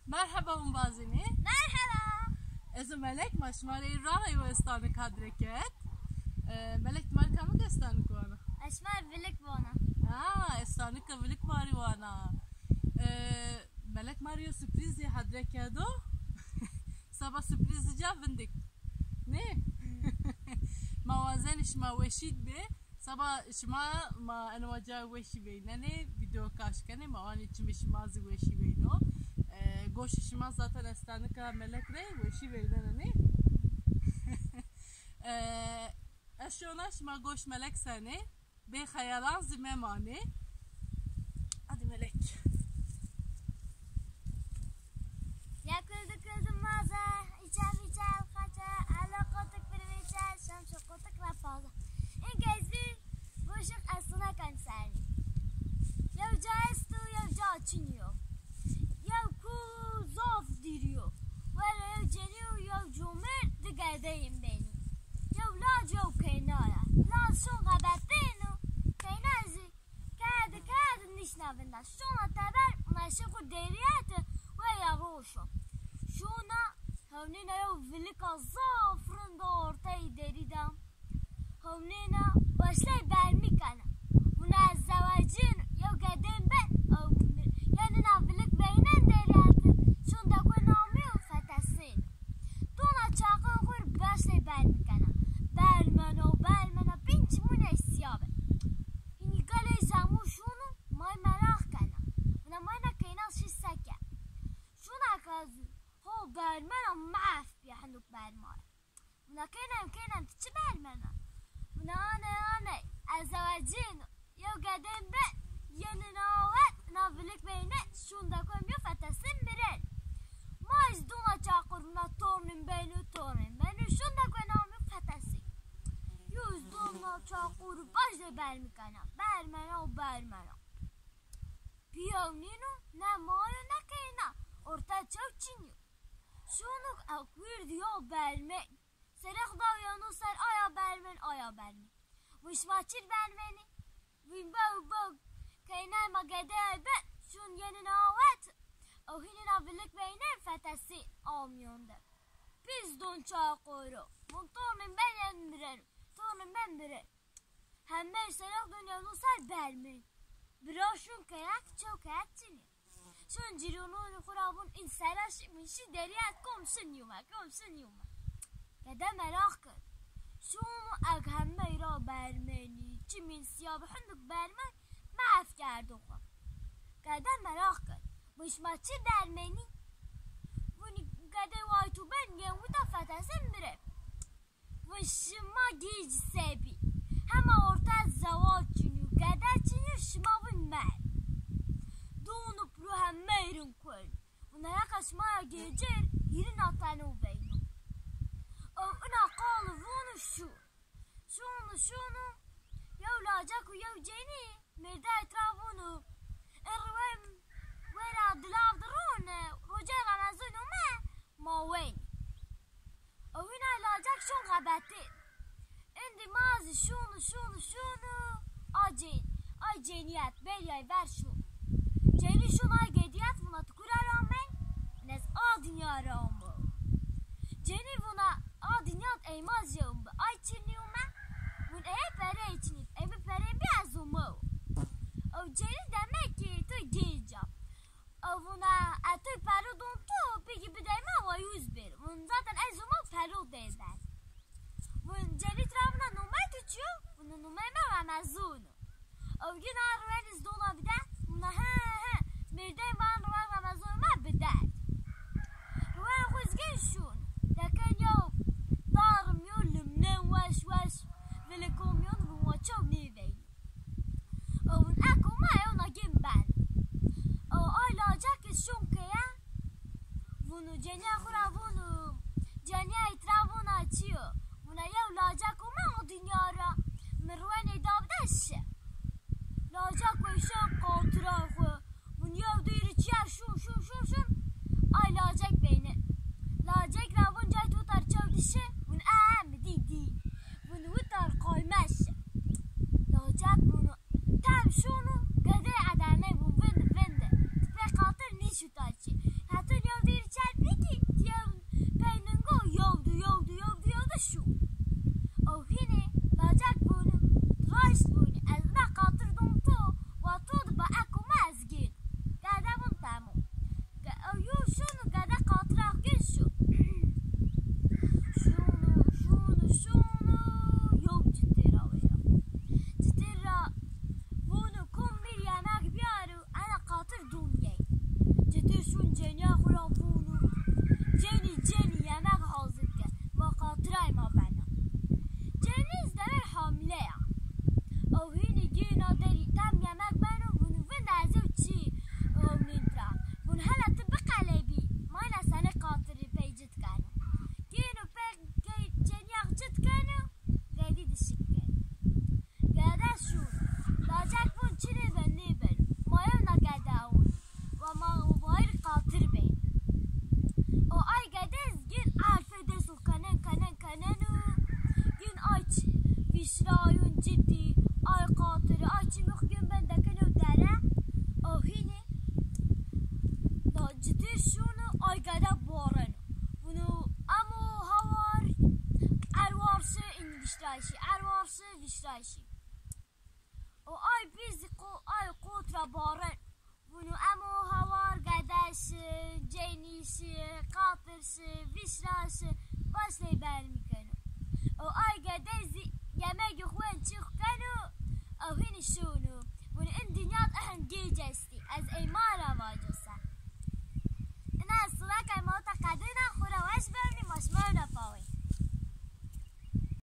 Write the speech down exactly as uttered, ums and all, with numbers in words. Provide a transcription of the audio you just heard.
Merheba umbazinî. Merheba. Ez o Melek, ma şima rê ra ra yo estanik hadre kerd. E, Melek, ti ma rê kamik estanik wana? Ez şima rê vilik wana. Ha, estanika vilik ma rê wana. E, Melek ma rê yo surprîzî hadre kerdo. Seba surprîzî ca vindik. Nê? Ma wazenî şima weşît bê. Seba şima ma eno ca weşî veynenê, vîdeo kaş kenê, ma wanî çimê şima zî weşî veyno. E, goşê şima zaten estanika Melek rê weşî veynenê. E, ez şona, şima goş Melek senê, bê xeyalan zî memanê. Hadi Melek. Ya kurdu kurdu maze, içe içe kaçe, elo kotuk bir viçe, şemşo kotuk rapaza. İnkez bir goşik estuna kan serni. Yew ca estu, yew ca çinyo. Yew ku zaf diriyo. Were yew ceniyo, yew cumir, di gedeyim beni. Yew lac, yew keynaya. Lac şun xebetêno, keynay zî Kerd kerd nişna vinda. Şona teber meşe xu derîyete we ya roşo. Şona hewnêna yew vilika zaf rind orteyî derî de. Hewnêna başley bermî kena. Vuna ez zewecîn yew gedên ben. Yenina vilik veynen derîyete. Şonda ku namî yo fetesên. Dona çaqin xu rê başley bermî kena. Bermeno, bermeno, pînc mune sîya be. Hînî gelê zemo şûno, may meraq kena. Vuna may na keyna şî seke. Şûna ke zû ho bermena mehf bîya, hinduk bermay. Vuna keyna, keyna, ti çi bermena? Vuna aney, aney, ez zewecîn, yew gedên ben, yenî na wet, na vilik veyne, şûn de kom yo fetesî miren. Ma iz dona çaqur vuna tornîn beno, tornîn beno, şûn de kom yo fetesî. Yo iz dona çaqur baş de bermî kena, bermena û bermena. Pîyew nîno, ne mayo ne keyna, orte çew çinyo. Şûnuk ekwîr diyo bermey. Serê xu daw yeno ser aya bermen, aya bermen. Vun şima çir bermenî? Vun bew bew. Keynay ma gedeyay ben, şûn yenîna wet. Ew hînîna vilik veynen fetesî amyon de. Pîs don çaqoro. Vun tornîn ben yen miren. Tornîn ben miren. Hemey serê xu dûn yeno ser bermên. Bira şûn keyek çew keyek çinî. Şûn cîronûnî xu ra vûn în sera şî, min şî derîyet kom şin yûme, kom şin yûme. Gede meraq kir. Şûn eg hemey ra bermenî, çimîn sîya bi hinduk bermen mehf kerdo xu. Gede meraq kir. Vûn şima çi bermenî? Vûnî gedey way tu ben yen wita fetesê mire. Vûn şima gêj se bî. Hema orte zewac çinî yo, gede çinî yo, şima vûn merd. Dûn û piro hemey rind kuelî. Vûn ereqa şima ya gêcir hîrîna teno veyno. Ew ina qali vûn û şûn. Şûn û şûn û yew lacek û yew cenî mêrdey tira vûn û in riwen wera dilav di rûn, rocê Remezûn ome ma weynî. Ew hîna lacek şûn xebetî. Îndî ma zî şûn û şûn û şûn û a cên-, ay cenîyet berîyay ver şûn. Cenî şûn ay gedîyet vûna tu kura ra amey? Vûn ez a dinya ra amo. Cenî vûna a dinya di ey ma zî ome, ay çinî ome? Vûn ey perey çinî, ey mi perey bî ez ome. Ew cenî demek ki tu gênc a. Ew vûna, e, tu pero don tu, pêkî bidey ma wa yûz bêr. Vûn zaten ez û ma pero dê ber. Vûn cenî tira vûna numey tu çi yo? Vûn numey ma Remezûn o. Ew gina riwen iz dona bide, vûna he he, mêrdey ma riwen Remezûn ma bide. Riwen xu iz gin şûn. Deken yew dar mîyon limnen weş weş, vilik omîyon vûn wa çew nêveyno. Ew vûn eko ma ewna gên ben. Ew ay lacek iz şûn keye. Vûn û cenîya xu ra vûn û cenîya îtira vûna çi yo? Vûna yew lacek ome o dinya ra. Mi riwenê da bide şi. Lacek weyşen qatira xu. Vûn yew dêrî çîyer şûn şûn şûn şûn. Ay lacek veyne. Lacek ra vûn cay to tar çew dişi. Vûn e, e, mi dî dî. Vûn witar qaymeş. Lacek vûn tem şûn û gedey ederney vûn vindi vindi. Ti pê qatir nîşuta çi. Hetûn yew Çinê be nêbeno. Ma yewna gede ewin. Wa ma wayir qatir beyni. O ay gede zî gin arfê dest û kenen kenen kenen û gin ay çi-, vîşrayun cidî, ay qatiri, ay çimix gin ben dekeno dere. O hînî da cidî şunu ay gede bareno. Bunu emo hawar erwar şi in vîşrayşî, erwar şi vîşrayşî. O ay bizî qo-, ay qotra baren. Bunu emo hawar gedesi, cenisi, qatirsi, vîşrasi, başley bermî keno. O ay gede